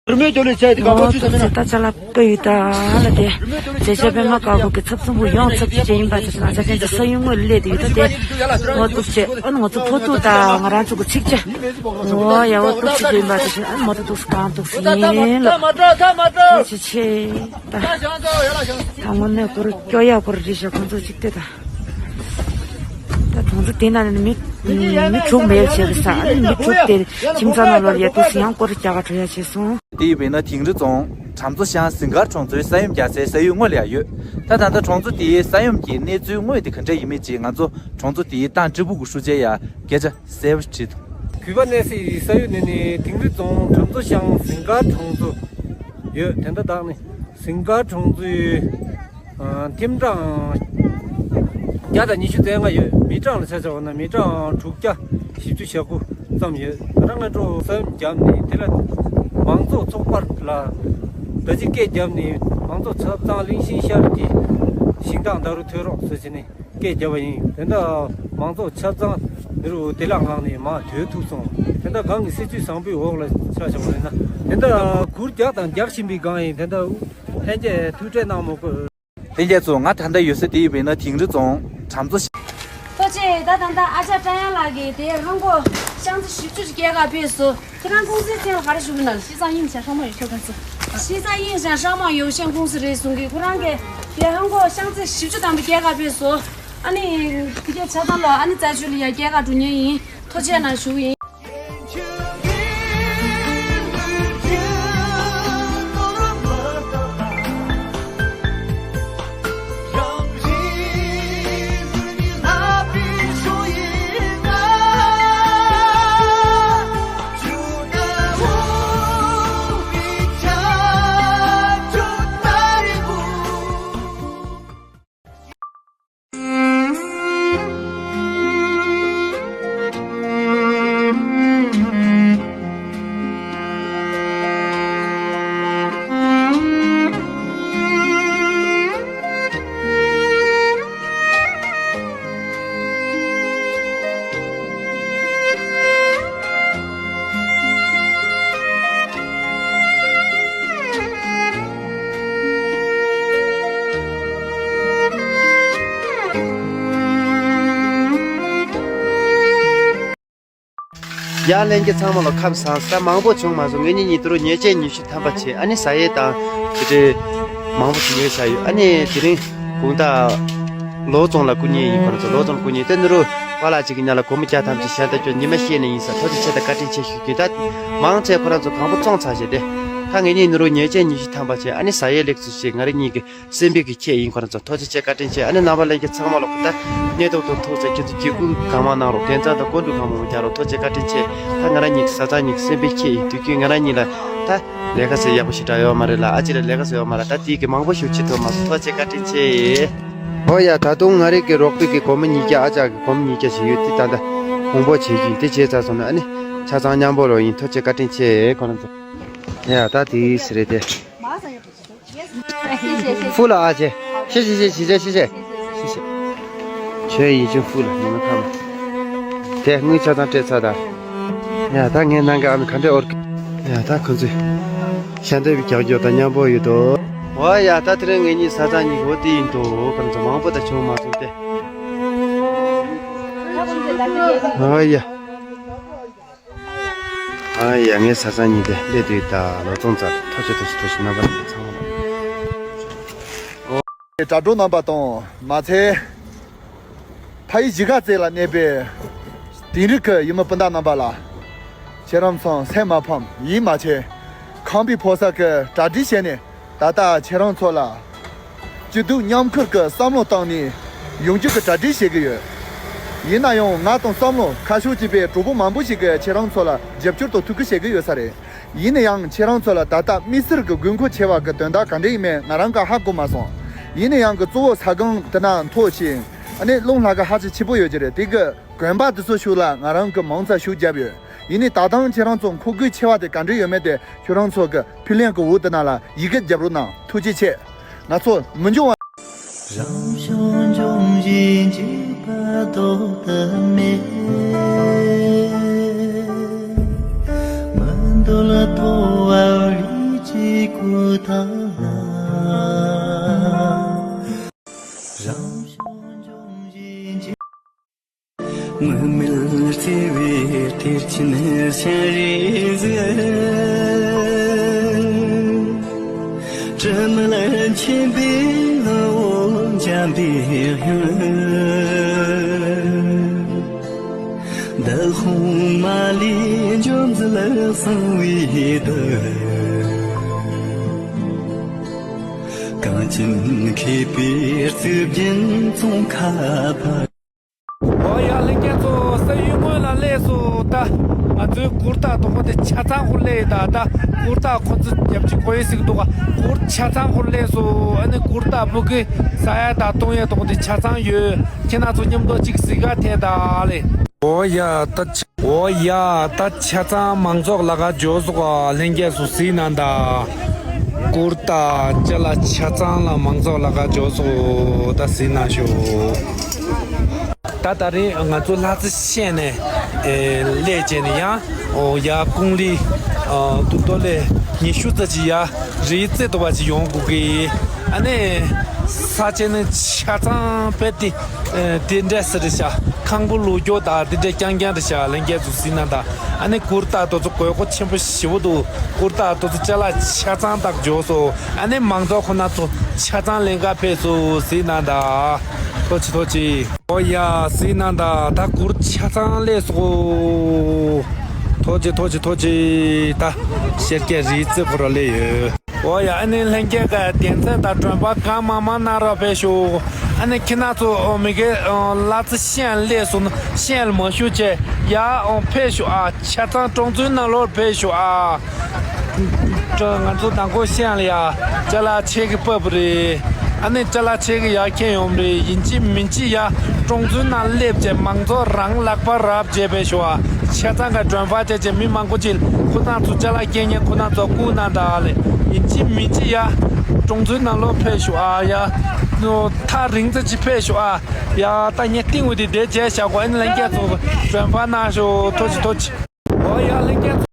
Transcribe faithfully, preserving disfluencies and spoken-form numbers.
རི་མོའི་རྒྱབ་ལས་བྱས་ཏེ་གང་པོ་ཅི་ཟེར་མིན་ན། ད་ཅ་ལག་པོ་ཡོད་ད་ལ་དེ། མཛེས་བྱ་པད་མ་དཀར་པོ་གི་ཚབ་ཚུམ་བུ་ཡོངས་ཚབ་ཅིག་ཡིན་པ་དེ་ང་ཚ་ཅན་གྱི་ས་ཡུལ་དངོས་ལ་སླེབས་ཏེ་ཡོད་ད་དེ། ངོ་གཏུག་བྱས་ཨ་ནི་ང་ཚོ་ཕོ་ཐུག་ད་ང་རང་ཚོ་གི་ཚིག་ཅ། འོ་ཡ་འོ་གཏུག་བྱེད་དགོས་ཡིན་པ་དེ་ཨ་ནི་མོ་ཏོ་གཏུག་སུ་གང་གཏུག་སུ་ཡིན་ལ། ཐུགས་རྗེ་ཆེ་ད། ད་དངོས་གནས་སྐོར་སྐྱོ་ཡ་སྐོར་རེད་ཤག་ཁོང་ཚོ་ཅིག་ལྟོས་ད། ད་གྲོང་ཚོ་དེ་ནང་ནས་མི་མི་དྲུག་མེད་བྱས་པ་ས་ཨ་ནི་མི་དྲུག་དེ་ཁྱིམ་ཚང་ནང་ལོགས་ལ་ཡ་དུས་སུ་ཡང་སྐོར་རྒྱག་ག་འགྲོ་ཡ་བྱས་སོང་། དེ་ཡིན་པས་ན་དིང་རི་རྫོང་གྲམ་མཚོ་ཤང་ཟིང་དཀར་གྲོང་ཚོའི་ས་ཡོམ་རྒྱག་སའི་ས་ཡུལ་དངོས་ལ་ཡ་ཡོད། ད་ད་ལྟ་གྲོང་ཚོ་དེའི་ས་ཡོམ་གྱི་གནས་ཚུལ་དངོས་དེ་ག་འདྲ་ཡིན་མིན་ཅིག་ང་ཚོ་གྲོང་ཚོ་དེའི་ཏང་ཀྲི་པུའུ་གི་ཧྲུའུ་ཅི་ཡ་སྐད་ཆ་གསལ་པོ་དྲིས་འདུག་གུས་པ་གནས་སའི་ས་ཡུལ་ནི་ནི་དིང་རི་རྫོང་གྲམ་མཚོ་ཤང་ཟིང་དཀར་གྲོང་ཚོ་ཡོད། དེ་འདྲ་དག་ནི་ཟིང་དཀར་གྲོང་ཚོའི་ཨ་ཐིམ་གྲངས་བརྒྱ་དང་ཉི་ཤུ་རྩ་ལྔ་ཡོད། མི་གྲངས་ལ་ཆ་བཞག་པ་ན་མི་གྲངས་དྲུག་བརྒྱ་བཞི་བཅུ་ཞེ་དགུ་ཙམ་ཡོད། ང་རང་སྔ་དྲོ་ས་ཡོམ་བརྒྱབ་ནས་དེ་ལ་མང་ཚོགས་ཚོགས་པ་ལ་ད་ཅི་སྐད་བརྒྱབ་ནས་མང་ཚོགས་ཆ་ཚང་གླིང་ཤིང་ཤར་གྱི་ཞིང་ཐང་ད་རུ་ཐོན་རོགས་ཟེར་བྱས་ནས་སྐད་བརྒྱབ་པ་ཡིན། དེ་འདྲ་མང་ཚོགས་ཆ་ཚང་འདི་རུ་བདེ་བླག་ངང་ནས་མར་ཐོན་ཐུབ་སོང་། དེ་འདྲ་གང་གི་སྲིད་ཇུས་བཟང་པོའི་འོག་ལ་ཆ་བཞག་པ་ཡིན་ན་དེ་འདྲ་གུར་རྒྱག་དང་རྒྱག་བཞིན་པའི་སྒང་ཡིན། དེ་འདྲ་ལྷན་རྒྱས་ཐུགས་ཁྲལ་གནང་མ་དགོས། ལྷན་རྒྱས་ཚོ་ང་ད་ལྟ་ཡོད་ས་དེ་ཡིན་པས་ན་དིང་རི་རྫོང་གྲམ་མཚོ་ཤང་། ཐུགས་རྗེ་ཆེ། ད་ད་ལྟ་ཨ་ཅག་བཀྲ་དབྱངས་ལགས་ཀྱིས་དེ་ཧང་གོ་ཤང་ཚི་བཞི་བཅུ་ཞིག་སྐྱེལ་ག་ཕེབས་སོང་། ཁྱེད་རང་ཀུང་སིའི་མཚན་ལ་ག་རེ་ཞུ་གི་ན། 西藏印象商贸有限公司། 西藏印象商贸有限公司 རེད་གསུང་གི། ཁོ་རང་གིས་དེ་ཧང་གོ་ཤང་ཚི་བཞི་བཅུ་ཐམ་པ་སྐྱེལ་ག་ཕེབས་སོང་། ཨ་ནི་དེ་གའི་ཆ་ཚང་ལ་ཨ་ནི་རྩ་ཆུ་ལ་ཡ་སྐྱེལ་ག་འགྲོ་མཁན་ཡིན། ཐུགས་རྗེ་གནང་ཞུ་གི་ཡིན། ཡ་ལྷན་རྒྱས་ཚང་མ་ལ་ཁམས་བཟང་། ས་མང་པོ་བྱུང་མ་སོང་། ངེད་གཉིས་ཉིན་དུ་རུ་ཉེས་ཆད་ཉི་ཤུ་ཐམ་པ་བྱས། ཨ་ནི་ཟ་ཡས་དང་དེ་འདྲའི་མང་པོ་ཞིག་ཉོས་བཞག་ཡོད། ཨ་ནི་དེ་རིང་དགོང་དག་ལོ་རྫོང་ལ་སྐུ་ཉིད་ཡིན། ཁོ་རང་ཚོ་ལོ་རྫོང་སྐུ་ཉིད་དེ་ནི་རུ་པཱ་ལགས་གཅིག་གི་ཉ་ལ་སྒོར་མོ་བརྒྱ་ཐམ་ཅིག་ཞལ་ཏ་སྐྱོན་ཉི་མ་ཤེས་ནས་ཡིན་ས། ཐུགས་རྗེ་ཆེ་དང་བཀའ་དྲིན་ཆེ་ཞུ་རྒྱུ། ད་མང་ཆེ་ཁོ་རང་ཚོ་གང་པོ་བཙོང་ཚར་བྱས་ཏེ། ད་ངེད་གཉིས་ནི་རུ་ཉེས་ཆད་ཉི་ཤུ་ཐམ་པ་བྱས། ཨ་ནི་ཟ་ཡས་ལེགས་སུ་བྱས། ང་རང་གཉིས་ཀྱི་སེམས་པའི་གི་ཁྱེད་ཡིན། ཁོ་རང་ཚོ་ཐུགས་རྗེ་ཆེ་བཀའ་དྲིན་ཆེ། ཨ་ནི་རྣམ་པ་ལྷན་རྒྱས་ཚང་མ་ལོག་ད་བརྙན་ཐུང་དང་ཐུག་ཚེ་ཁྱེད་ཚོ་གི་སྐུ་གང་མང་གནང་རོགས། དེ་ཚང་དང་སྐུ་འདུ་གང་མང་བྱ་རོགས། ཐུགས་རྗེ་བཀའ་དྲིན་ཆེ། ད་ང་རང་གཉིས་ཀྱི་བཟའ་ཚང་གཉིས་ཀྱི་སེམས་པའི་ཁྱེད་ཡིན། དུས་རྒྱུན་ང་རང་གཉིས་ལ་ད་ལས་ཀ་ཟེར་ཡག་པོ་ཞིག་འདྲ་ཡོད་མ་རེད་ལ། ཨ་ཅེ་ལ་ལས་ཀ་ཟེར་ཡོད་མ་རེད། ད་དེའི་གི་མང་པོ་ཞིག་བྱེད་ཐུབ་མ་སོང་། ཐུགས་རྗེ་ཆེ་བཀའ་དྲིན་ཆེ། ཨོ་ཡ། ད་དུང་ང་རང་གི་རོགས་པའི་གི་སྒོར་མོ་ཉིས་བརྒྱ། ཨ་ཅག་གི་སྒོར་མོ་ཉིས་བརྒྱ་ཞིག་ཡོད། དེ་ད་ལྟ་དགོངས་པ་བྱེད་རྒྱུ་ཡིན། དེ་བྱས་ཚར་སོང་ན་ཨ་ནི་ཆ་ཚང་མཉམ་པོ་ལོག་ཡིན། ཐུགས་རྗེ་ཆེ་བཀའ་དྲིན་ཆེ། ཁོ་རང་ཚོ། ཡ་ད་དེ་ཟེར་རེད་དེ། ཧྥུ་ལ་ཨ་ཅེ། ཤེ་ཤེ་ཤེ་ཤེ་ཤེ་ཤེ་ཤེ། ཁྱོད་ཡིན་ཅིང་ཧྥུ་ལ་ཉི་མ་ཁམས། དེ་དངུལ་ཆ་ཚང་སྤྲད་ཚར་ད། ཡ་ད་ངས་ནང་གི་ཨ་མི་ག་འདྲས་འོར་གི། ཡ་ད་ཁོ་ཚོས་ཤ་འདེབས་རྒྱག་རྒྱུ་དང་མཉམ་པོ་ཡོད་དོ། ཨོ་ཡ་ད་དེ་རིང་ངེད་གཉིས་བཟའ་ཚང་གཉིས་ཀྱི་འོ་དེ་ཡིན་དོ། ཁོ་ཚོ་མང་པོ་ད་བྱུང་མ་སོང་སྟེ། ཨོ་ཡ། ཨ་ཡ། ངའི་བཟའ་ཚང་གཉིས་དེ་སླེབས་དུས་ད་ལོ་ཙོང་ཙ་ཐོ་ཆེ་ཐོ་ཆེ་ཐོ་ཆེ་རྣམ་པ་ཚང་མ། དྲ་གྲོགས་རྣམ་པ་དང་མ་ཚད། ཕ་ཡུལ་གཞིས་ཀ་རྩེ་ལ་གནས་པའི་དིང་རི་ཁུལ་ཡུལ་མི་སྤུན་ཟླ་རྣམ་པ་ལ། ཁྱེད་རང་ཚོ་སེམས་མ་ཕམ་ཡིད་མ་ཆེས། ཁམས་པའི་ཕོ་གསར་གྱི་གྲ་སྒྲིག་བྱས་ནས། ད་ལྟ་ཁྱེད་རང་ཚོ་ལ་སྐྱིད་སྡུག་མཉམ་ཁུར་གྱི་བསམ་བློ་བཏང་ནས་ཡོང་རྒྱུ་གི་གྲ་སྒྲིག་བྱེད་ཀྱི་ཡོད། ཡིན་ན་ཡང་ང་དང་བསམ་བློ་ཁ་ཕྱོགས་གཅིག་པའི་གྲོགས་པོ་མང་པོ་ཞིག་གིས་ཁྱེད་རང་ཚོ་ལ་རྒྱབ་སྐྱོར་དང་ཐུགས་ཁུར་བྱེད་ཀྱི་ཡོད་ས་རེད། ཡིན་ན་ཡང་ཁྱེད་རང་ཚོ་ལ་ད་ལྟ་དམིགས་བསལ་གྱི་དགོས་མཁོ་ཆེ་བ་གི་དོན་དག་ག་འདྲ་ཡིན་མིན་ང་རང་གིས་ཧ་གོ་མ་སོང་། ཡིན་ན་ཡང་གི་གཙོ་བོ་ཟ་ཁང་དེ་ན་མཐོ་ཞིང་ཨ་ནི་རླུང་ལྷགས་ཀ་ཧ་ཅང་ཆེ་པོ་ཡོད་ཀྱི་རེད། དེ་གི་གོན་པ་དེ་ཚོ་ཞིག་ལ་ང་རང་གིས་མང་ཙམ་ཤུགས་བརྒྱབ་ཡོད། ཡིན་ནའི་ད་ཐེངས་ཁྱེད་རང་ཚོ་མཁོ་དགོས་ཆེ་བ་དེ་ག་འདྲ་ཡོད་མེད་དེ་ཁྱེད་རང་ཚོ་གི་ཕི་ལན་གི་འོག་དེ་ན་ལ་ཡི་གེ་རྒྱབ་རོགས་གནང་། ཐུགས་རྗེ་ཆེ། ང་ཚོ་མི་འབྱུང་བ། རང་བྱུང་འབྱུང་བཞིན་འཇིག་པ་ལྡོག་ཏུ་མེད། མི་འདོད་ལ་ཐོ་བ་རིགས་ཀྱི་སྐུ་དང་ལ། རང་བྱུང་འབྱུང་བཞིན་འཇིག་མུ་མེད་བརྩེ་བའི་གཏེར་ཆེན་སྤྱན་རས་གཟིགས། དྲི་མེད་མཁྱེན་པའི་ངག་འོད་འཇམ་པའི་དབྱངས། འདི་ལྷུང་མ་ལུས་འཇོམས་མཛད་གསང་བའི་བདུད། གངས་ཅན་མཁས་པའི་གཙུག་རྒྱན་ཙོང་ཁ་པ། ཨོ་ཡ། ལྷན་རྒྱས་ཚོ་ས་ཡུལ་དངོས་ལ་སླེབས་སོང་། ད་ང་ཚོའི་གུར་དང་དོ་དགོང་དེ་ཆ་ཚང་ཁོ་སླེབས་ཡིན། ད་ད་གུར་དང་ཁོ་ཚོ་རྒྱབ་ཀྱི་གོ་ཡི་ཟིག་འདུག་ག་གུར་ཆ་ཚང་ཁོ་སླེབས་སོང་། ཨ་ནི་གུར་དང་སྤུ་གུ་ཟ་ཡ་དང་བཏུང་ཡ་དོ་དགོང་དེ་ཆ་ཚང་ཡོད། ཁྱེད་རྣམ་ཚོ་མཉམ་དུ་གཅིག་གཟིགས་ག་ཐད་ད་ལེ། ཨོ་ཡ། ད་ཆ་ཨོ་ཡ། ད་ཆ་ཚང་མང་ཚོགས་ལ་ག་འབྱོར་སོང་ག་ལྷན་རྒྱས་ཚོ་གཟིགས་གནང་ད། གུར་དང་ཅ་ལག་ཆ་ཚང་ལ་མང་ཚོགས་ལ་ག་འབྱོར་སོང་། ད་གཟིགས་གནང་ཤོག་ད་ད་རེས་ང་ཚོ་ལྷ་རྩེ་ཤན་ནས་ཨེ་སླེབས་བྱས་ནས་ཡང་ཨོ་ཡ་ཀུང་ལི་ཨ་ཏུ་ཏོ་ལེ་ཉི་ཤུ་ཙམ་ཅིག་ཡ་རི་རྩེ་དུ་བ་ཅིག་ཡོང་དགོས་ཀི། ཨ་ནི་ས་ཆ་ནི་ཆ་ཚང་དཔེ་དེ་ཨེ་དེ་འདྲ་ཟེར་རེད་ཤག་ཁང་པ་ལུག་སྐྱོ་དང་དེ་འདྲ་རྐྱང་རྐྱང་རེད་ཤག་ལྷན་རྒྱས་ཚོ་གཟིགས་གནང་དང་། ཨ་ནི་གུར་དང་དེ་ཚོ་དགོས་མཁོ་ཆེན་པོ་ཞེ་པོ་འདུག་གུར་དང་དེ་ཚོ་ཅ་ལག་ཆ་ཚང་དག་འབྱོར་སོང་། ཨ་ནི་མང་ཚོགས་ཁོ་ན་ཚོ་ཆ་ཚང་ལེན་ག་ཕེབས་སོང་། གཟིགས་གནང་དང་། ཐུགས་རྗེ་ཆེ། ཐུགས་རྗེ་ཆེ། ཨོ་ཡ། གཟིགས་གནང་དང་། ད་གུར་ཆ་ཚང་སླེབས་སོང་། ཐུགས་རྗེ་ཆེ། ཐུགས་རྗེ་ཆེ། ཐུགས་རྗེ་ཆེ། ད་ཤར་རྒྱག་རི་རྩེ་ཁོ་ར་སླེབས་ཡོད། ཨོ་ཡ། ཨ་ནི་ལྷན་རྒྱས་ཀྱི་དོན་ཚན་དང་མགྲོན་པོ་གང་མང་མང་གནང་རོགས་ཕེབས་ཤོག་ཨ་ནི་ཁྱེད་རྣམ་ཚོ་ཨོ་མི་གེ་ཨོ་ལ་ཙི་ཤན་སླེབས་སོང་ན་ཤན་ལ་མ་ཞུགས་བྱས་ཡ་ཨོ་ཕེབས་ཤོག་ཨ། ཆ་ཚང་གྲོང་ཚོའི་ནང་ལོགས་ཕེབས་ཤོག་ཨ། ང་ཚོ་དང་པོ་ཤན་ལ་ཡ་ཅ་ལག་ཆེ་གི་ཕབ་རེད། ཨ་ནི་ཅ་ལག་ཆེ་གི་ཡར་འཁྱེར་ཡོང་རེད། ཡིན་གཅིག་མིན་གཅིག་ཡ་གྲོང་ཚོའི་ནང་སླེབས་བྱས་མང་ཚོགས་རང་ལག་པ་རག་བྱས་ཕེབས་ཤོག་ཨ། ཆ་ཚང་ག་མགྲོན་པོ་བྱས་བྱས་མི་མང་པོ་ཅིག་ཁོ་ཚང་ཚོ་ཅ་ལག་སྐྱེལ་མཁན་ཁོ་ཚང་ཚོ་བཀུག་གནང་དང་ལེ། ཡིན་གཅིག་མིན་གཅིག་ཡ་གྲོང་ཚོའི་ནང་ལོགས་ཕེབས་ཤོག་ཨ། ཡ་ཐག་རིང་ཙམ་ཅིག་ཕེབས་ཤོག་ཨ། ཡ་ད་ངས་སྟེང་འོག་དེ་བསྡད་བྱས་བཞག་གོ་ཨ་ནི་ལྷན་རྒྱས་ཚོ་མགྲོན་པོ་གནང་ཤོག་ཐུགས་རྗེ་ཆེ། ཐུགས་རྗེ་ཆེ། ཨོ་ཡ་ལྷན་རྒྱས་ཚོ།